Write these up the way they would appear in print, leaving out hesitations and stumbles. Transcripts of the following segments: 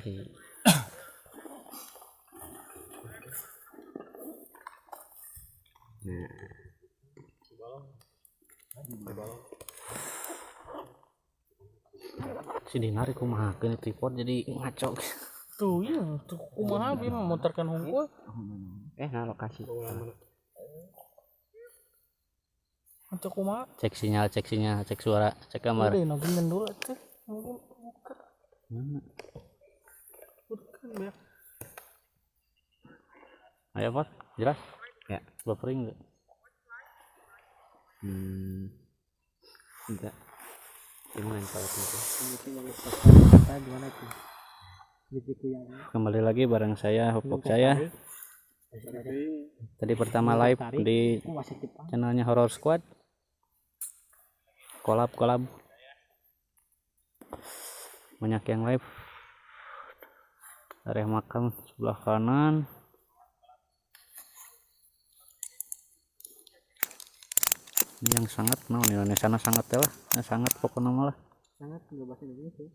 Sih. Nah. Si Dinar kumaha keun tripod jadi ngaco. Tuh iya, tuh kumaha bi memutarkan hungkul. Nah lokasi. Untuk kumaha? Cek sinyal, cek suara, cek gambar. Udah, nogin dulu tuh. Mungkin buka. Mana? Bukan ya. Ayo, Pak. Jelas? Ya. Buffering enggak? Enggak. Gimana tuh? Kembali lagi bareng saya, Hopok saya. Tadi pertama live di channelnya Horror Squad. Kolab. Banyak yang live. Area makam sebelah kanan. Ini yang sangat mau nih, sana sangat ya lah, sangat pokoknya malah. Sangat enggak bahasa Indonesia.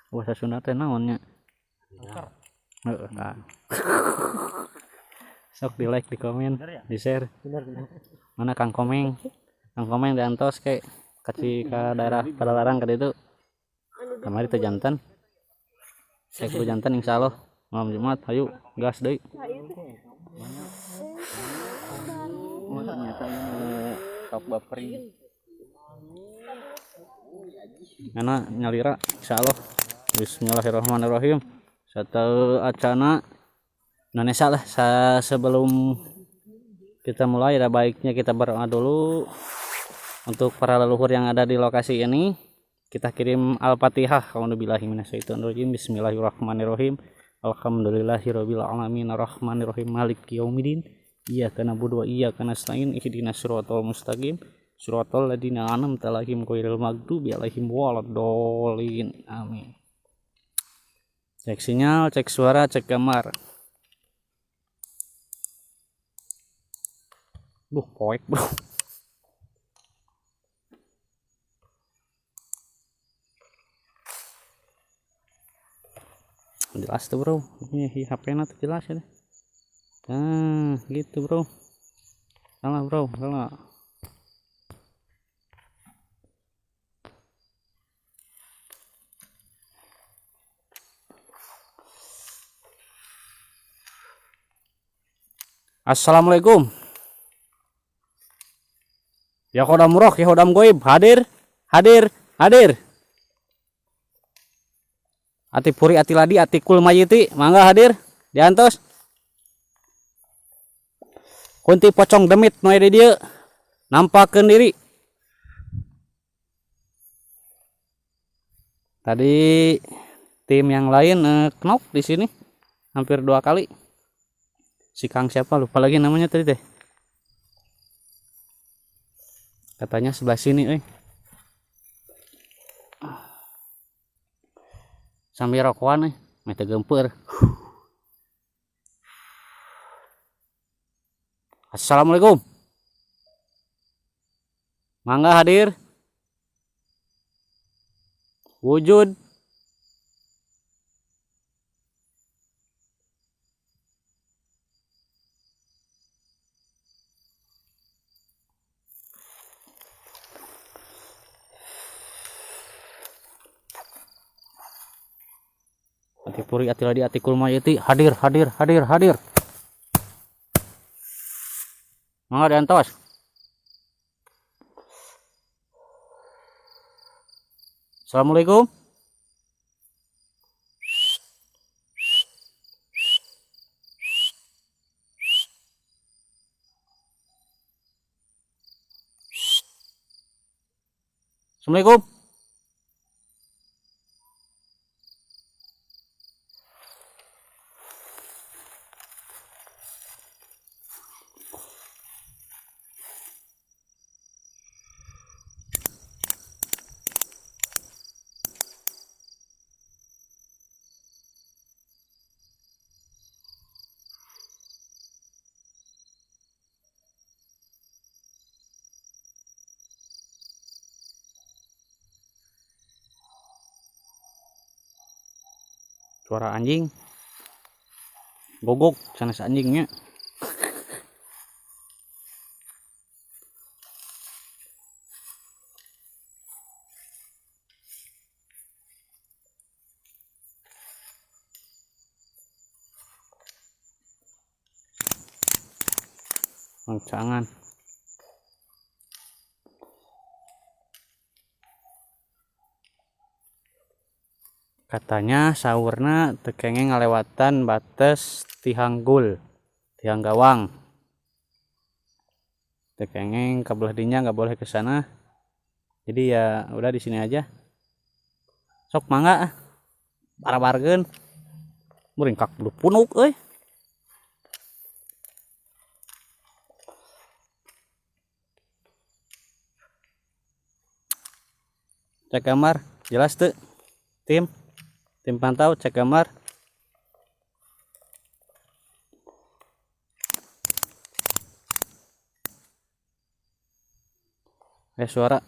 Bahasa Sunda teh naonnya? Heeh. Nah. Sok di like, di komen, di share. Bener. Mana Kang Komeng? Kang Komeng diantos ke kaci ke daerah Padalarang ka ditu. Kamari teh jantan. Saya kudu jantan insyaallah. Malam Jumat hayu gas deui. Oh, ternyata ini top buffering. Mana nyalira insyaallah. Bismillahirrahmanirrahim. Satu acana Indonesia lah. Sebelum kita mulai ada baiknya kita berdoa dulu untuk para leluhur yang ada di lokasi ini. Kita kirim Al-Fatihah. A'udzubillahi minasyaitonirrajim. Bismillahirrahmanirrahim. Alhamdulillahirabbil alamin arrahmanirrahim maliki yaumiddin. Iyyaka na'budu wa iyyaka nasta'in ihdinas siratal mustaqim siratal ladzina an'amta 'alaihim ghairil maghdubi 'alaihim waladdallin. Amin. Cek sinyal, cek suara, cek gambar. Duh, poek bro. Jelas tuh bro. Ini HP-nya tuh jelas ya. Nah, gitu bro. Salah bro, salah. Assalamualaikum. Ya khodam roh, ya khodam goib, hadir, hadir, hadir. Ati puri, ati ladi, ati kul mayiti, mangga hadir, diantos. Kunti pocong demit nu aya di dieu, nampakeun diri. Tadi tim yang lain knock di sini hampir 2 kali. Si Kang siapa lupa lagi namanya tadi teh. Katanya sebelah sini euy. Sambil rokokan euy, meh teu geumpeur. Assalamualaikum. Mangga hadir. Wujud. Ati puri ati ladi ati kulmayati hadir hadir hadir hadir. Mangga diantos. Assalamualaikum. Assalamualaikum. Suara anjing. Gogok sanes anjingnya. Jangan. Katanya sahurna teu kengeng ngalewatan batas tihang gul, tihang gawang. Teu kengeng ka belah dinya, nggak boleh ke sana. Jadi ya udah di sini aja. Sok mangga ah. Barbarkeun. Muringkak bulu punuk euy. Cek gambar, jelas tuh. Tim pantau cek gambar. Suara.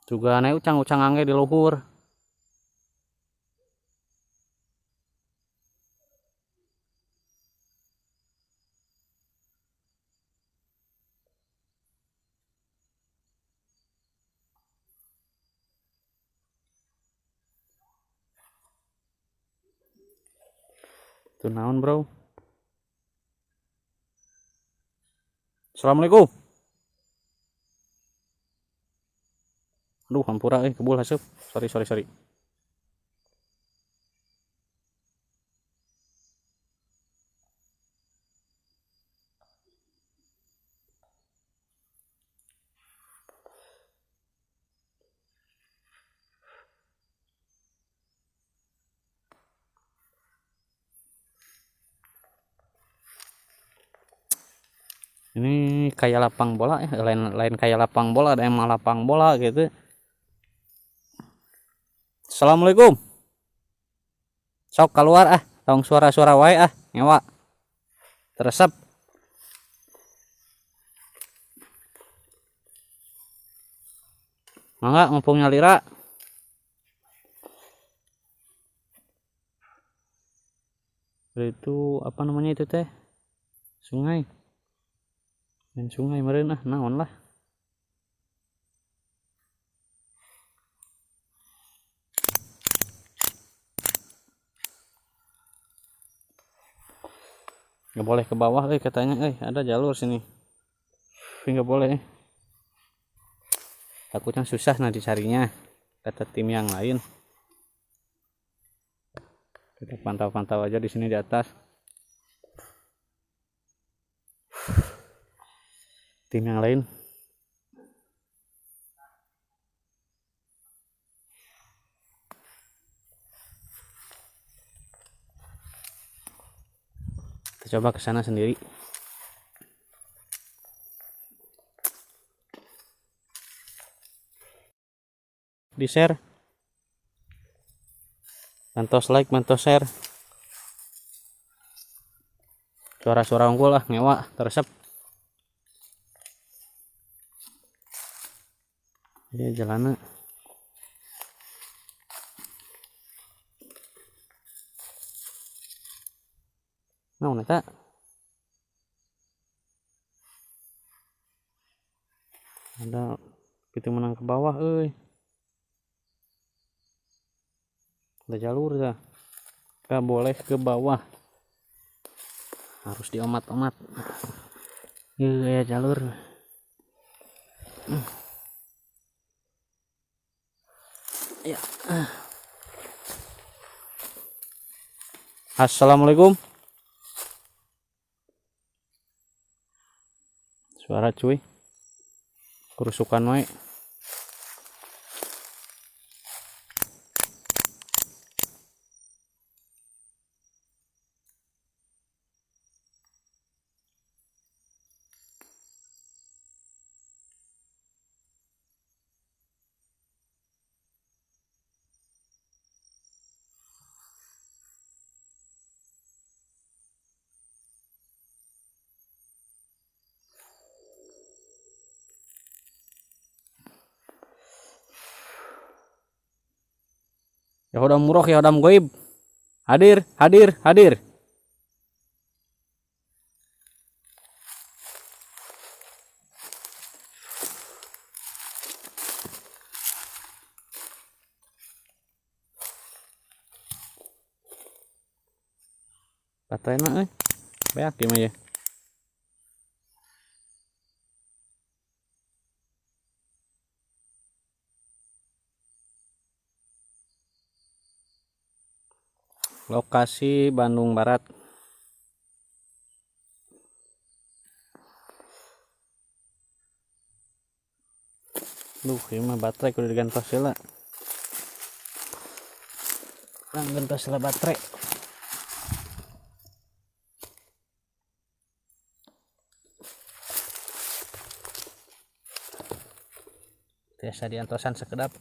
Juga aneh ucang-ucang angge di luhur. Itu naon, bro? Assalamualaikum. Aduh, hampura kebul haseup. Sorry. Ini kayak lapang bola ya, lain kayak lapang bola, ada emang lapang bola gitu. Assalamualaikum. Sok keluar ah, tong suara-suara wae ah, ngewa. Teresep. Mangga mumpung nyalira. Itu apa namanya itu teh? Sungai. Main sungai meureun ah, naon lah. Nggak boleh ke bawah katanya, ada jalur sini. Nggak boleh. Takutnya susah nanti carinya, kata tim yang lain. Kita pantau-pantau aja di sini di atas. Tim yang lain. Kita coba ke sana sendiri. Di share, mantos like, mantos share. Suara-suara unggul lah, ngewa, teresep. Ini jalannya. Nah, eta. Ada pintu menang ke bawah euy. Ada jalur dah. Nggak boleh ke bawah. Harus diomat-omat. Iya, jalur. Ya. Assalamualaikum. Suara cuy. Kerusukan wae. Ya hodam murok, ya hodam goib. Hadir, hadir, hadir. Baterainya beak gimana ya? Lokasi Bandung Barat. Duh, ini mah baterai kudu digantos heula. Urang gantos heula baterai. Biasa diantosan sekedap.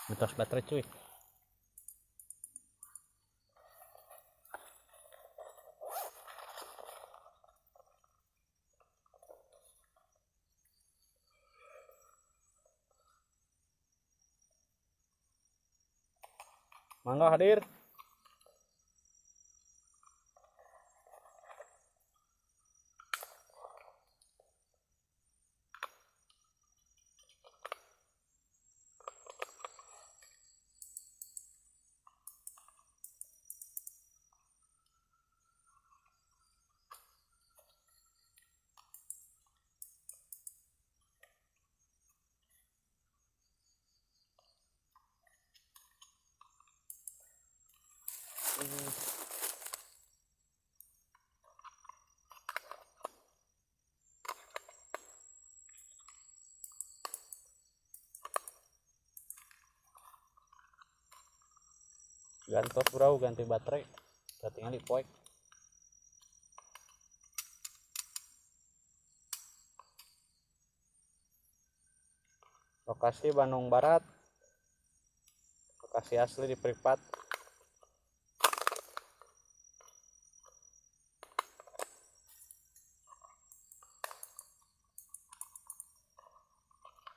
Gantos baterai cuy. Mangga hadir. Gantos bro, ganti baterai, tinggal di poek. Lokasi Bandung Barat, lokasi asli di privat.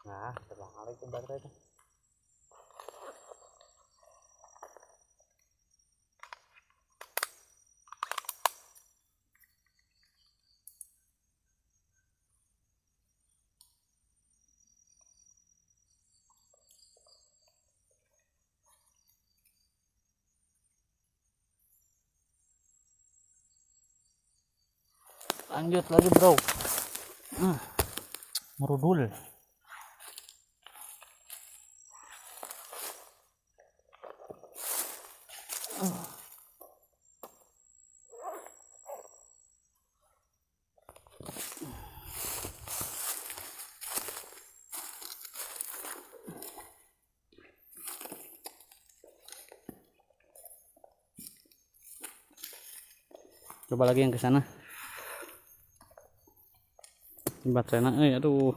Nah, terbang alih ke baterai itu. Lanjut lagi bro. Merudul. Coba lagi yang ke sana. Baterainya, aduh.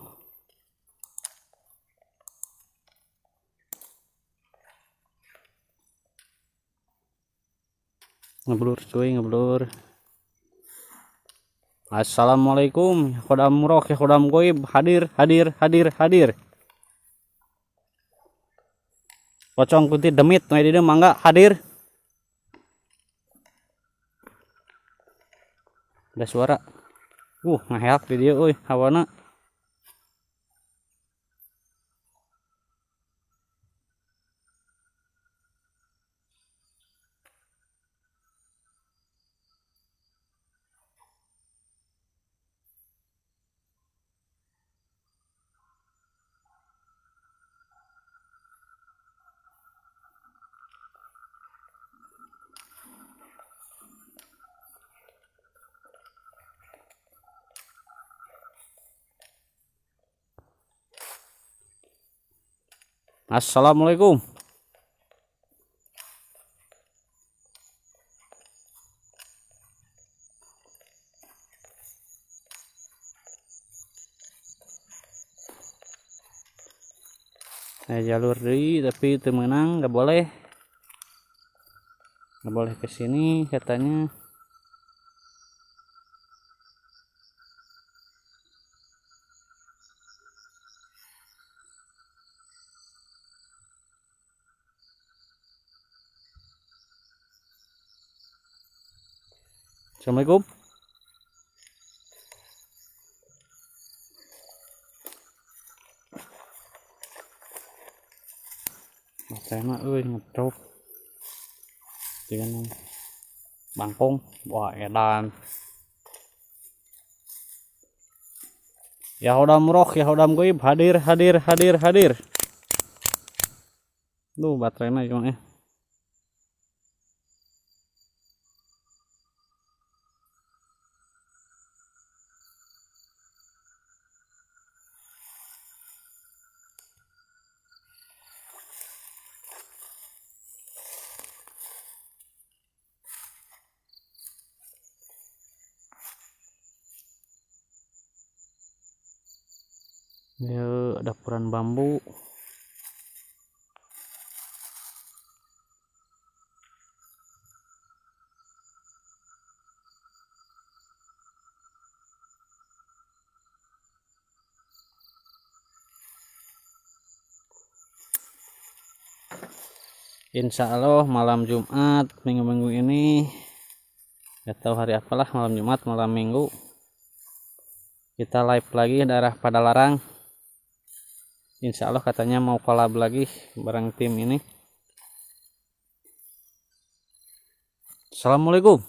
Ngeblur cuy, ngeblur. Assalamualaikum, khodam roh, ya khodam goib, hadir, hadir, hadir, hadir. Pocong putih demit, nah ini mangga hadir. Ada suara. Ngeheak di dia euy hawana. Assalamualaikum. Nah, jalur deui tapi teu meunang, nggak boleh. Nggak boleh ke sini katanya. Assalamualaikum. Baterainya euy ngedrop. Dengan bangkong, wah edan. Ya hodam roh, ya hodam goib, hadir, hadir, hadir, hadir. Duh, baterainya cuma ya. Ya, dapuran bambu. Insya Allah malam Jumat minggu-minggu ini, nggak tahu hari apalah, malam Jumat malam Minggu kita live lagi daerah Padalarang. Insya Allah katanya mau collab lagi bareng tim ini. Assalamualaikum.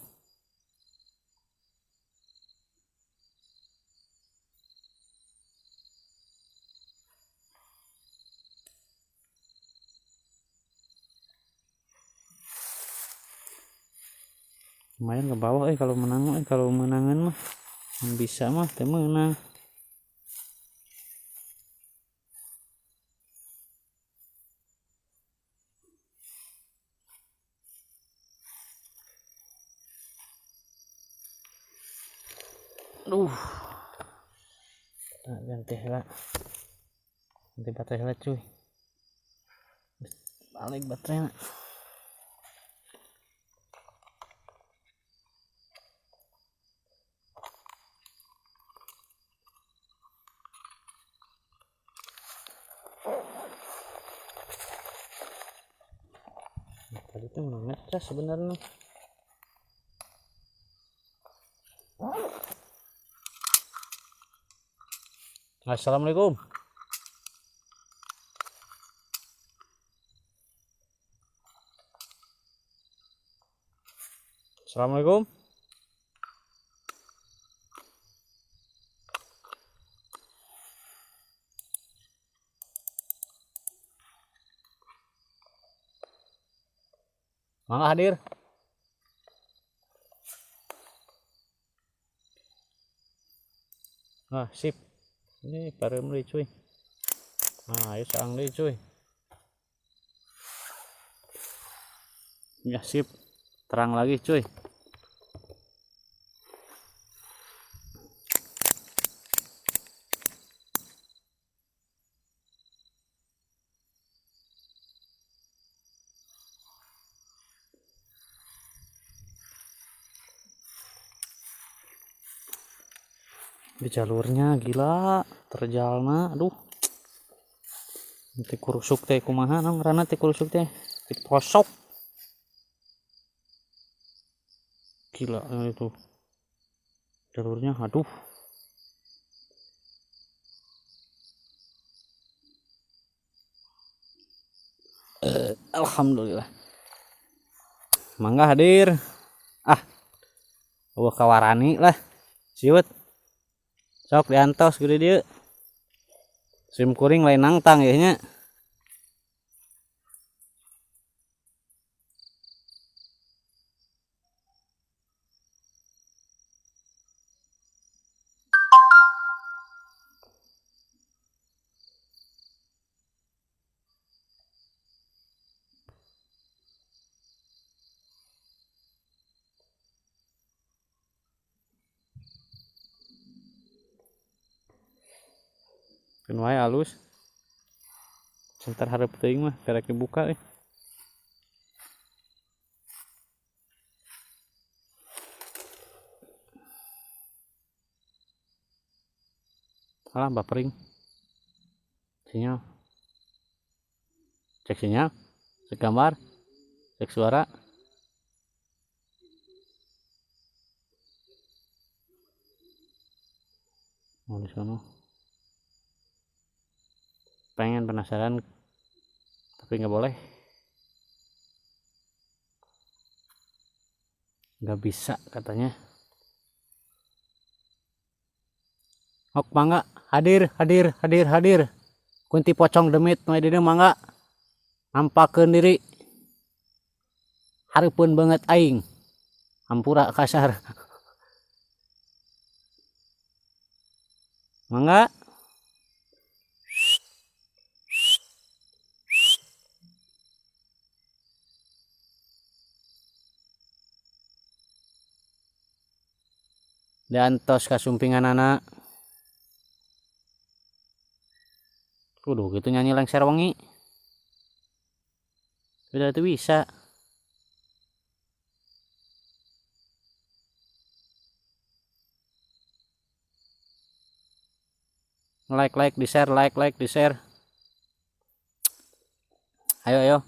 Lumayan ke bawah kalau menang, kalau menangan mah bisa mah teh menang. Duh. Nah, ganti heula. Ganti baterai heula cuy. Balik baterainya. Tadi tuh menang ngecas sebenarnya. Assalamualaikum. Assalamualaikum. Mangga hadir. Nah, sip. Ini parem deui cuy. Nah, ayo sarang deui cuy. Ya sip. Terang lagi cuy. Di jalurnya gila, terjalna, aduh. Nanti kurusuk teh kumaha nang rana teh kurusuk teh, diposok. Gila itu. Jalurnya aduh. Alhamdulillah. Mangga hadir. Ah. Eueuh kawarani lah. Siut. Sok diantos gede dieu. Sim kuring lain nangtang ya nya. Keun wae alus. Senter hareup teuing mah karek dibuka euy. Alah bapering. Sinyal. Cek sinyal, cek gambar, cek suara. Mau di sana. Pengen penasaran tapi nggak boleh. Nggak bisa katanya. Ok mangga, hadir hadir hadir hadir. Kunti pocong demit nu di dieu mangga. Nampakeun diri. Hareupeun banget aing. Hampura kasar. Mangga. Diantos kasumpinganana. Kudu gitu nyanyi lengser wengi. Udah itu bisa. Like like di share, like like di share. Ayo ayo.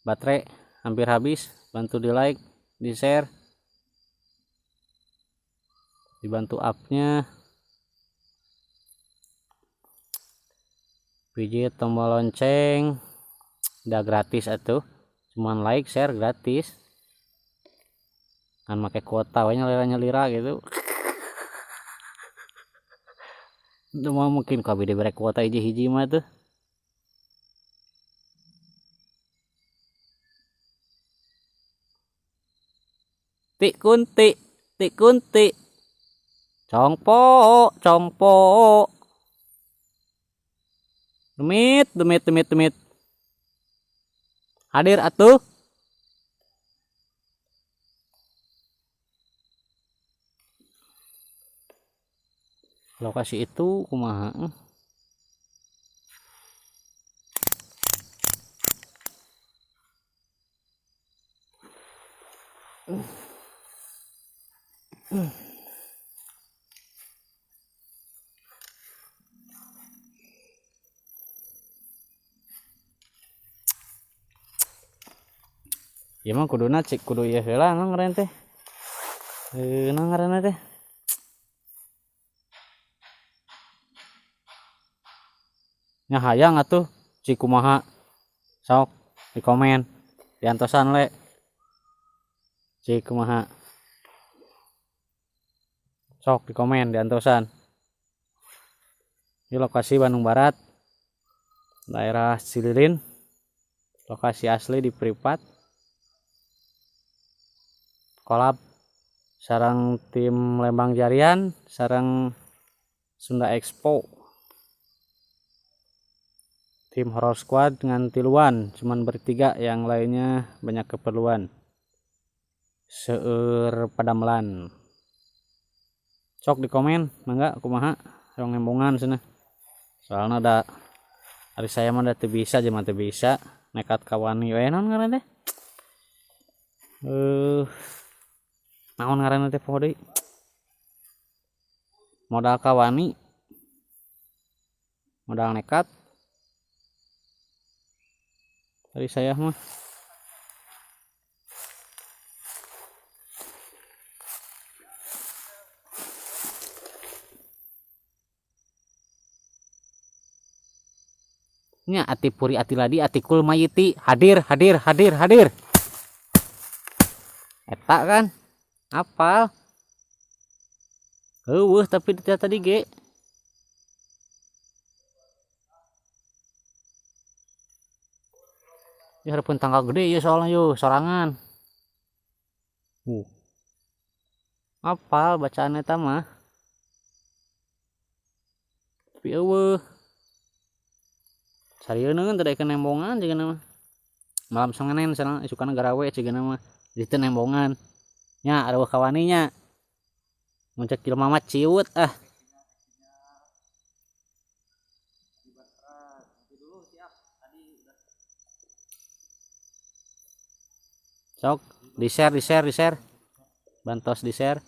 Baterai hampir habis, bantu di like, di share. Dibantu up-nya. Pijit tombol lonceng. Udah gratis atuh. Cuman like, share gratis. Kan make kuota we nyelira-nyelira gitu. Itu mah mungkin kabeh dibere kuota hiji-hiji mah tuh. Tik kunti, tik kunti. Congpo, congpo. Demit, demit, demit, demit. Hadir atuh. Lokasi itu kumaha? Ya mah kuduna cik kudu ieu heula naon ngaran teh? Naon ngaranna teh? Nya hayang atuh cik kumaha? Sok di komen diantosan le. Cik kumaha? Sok di komen diantosan. Ini lokasi Bandung Barat, daerah Cililin. Lokasi asli di privat. Kolab sarang tim Lembang Jarian, sarang Sunda Expo. Tim Horror Squad dengan tiluan, cuman bertiga, yang lainnya banyak keperluan. Seueur padamelan. Sok di komen, mangga kumaha yang nembongan cenah. Soalnya ada hari saya mah da teu bisa, jelema teu bisa nekat kawani we naon ngaranna teh? Naon ngaranna teh poho deui. Modal kawani, modal nekat. Dari saya mah. Nya ati puri ati ladi atikul mayiti hadir hadir hadir hadir. Eta kan apal. Eueuh tapi tadi ge. Ya hareupeun tanggal gede ya soalnya yo sorangan. Apal bacaan eta mah. Tapi eueuh. Sarieun teh daekeun nembongan jigana mah. Malam Senin cenah isukana garawe jigana mah. Jadi teu nembongan. Nya areueuh kawani nya. Mun cek jelema mah ciut ah. Sok di-share, di-share, di-share. Bantos di-share.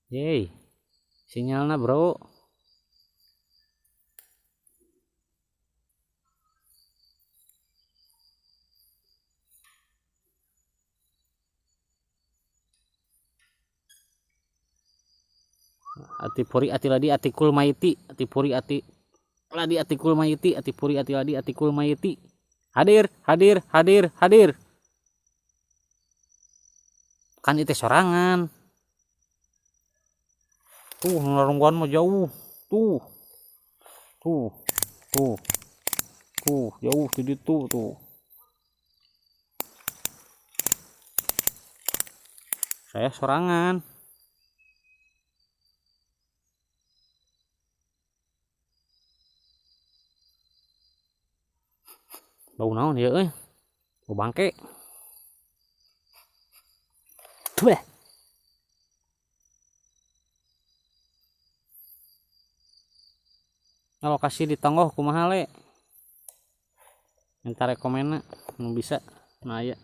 Yeay. Sinyalna, bro. Ati puri ati ladi atikul maiti, ati puri ati ladi atikul maiti, ati puri ati ladi atikul maiti. Hadir, hadir, hadir, hadir. Kan itu sorangan. Tuh narungguan mah jauh. Tuh. Tuh. Tuh. Tuh, jauh di ditu tuh. Saya sorangan. Bau naon ya euy? Bau bangke. Tuh. Nah, lokasi di Tonggoh kumaha le? Minta rekomenna nu bisa. Nah aya.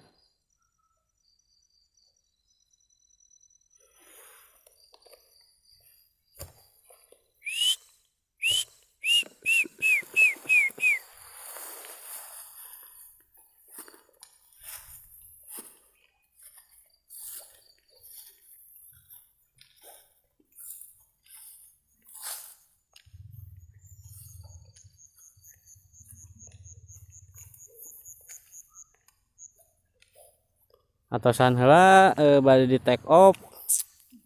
Atosan heula bade di take off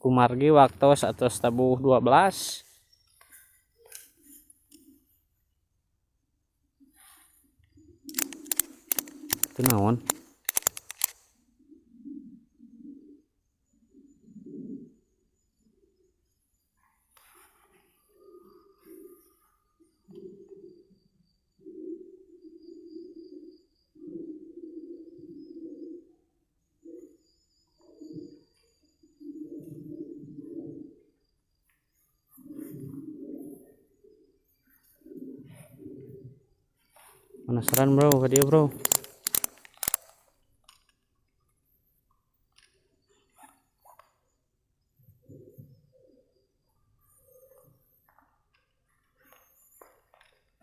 kumargi waktos atos tabuh 12. Itu naon? Penasaran bro ke dia bro.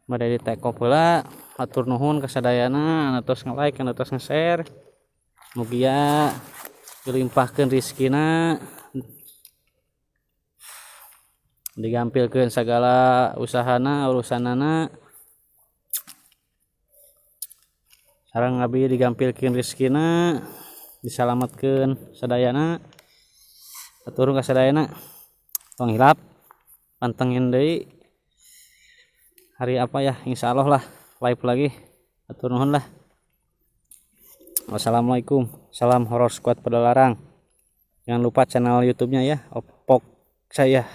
Bade di take off heula, hatur nuhun kasadayana anu tos nge-like, anu tos nge-share. Mugia dilimpahkeun rezekina, digampilkeun sagala usahana, urusanana. Sareng abdi digampilkeun rezekina, disalametkeun sadayana. Hatur nuhun kasadayana. Tong hilap pantengin deui hari apa ya, insyaallah lah live lagi. Hatur nuhun lah. Wassalamualaikum. Salam horor squad Padalarang. Jangan lupa channel YouTube-nya ya, Opok saya.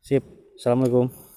Sip. Assalamualaikum.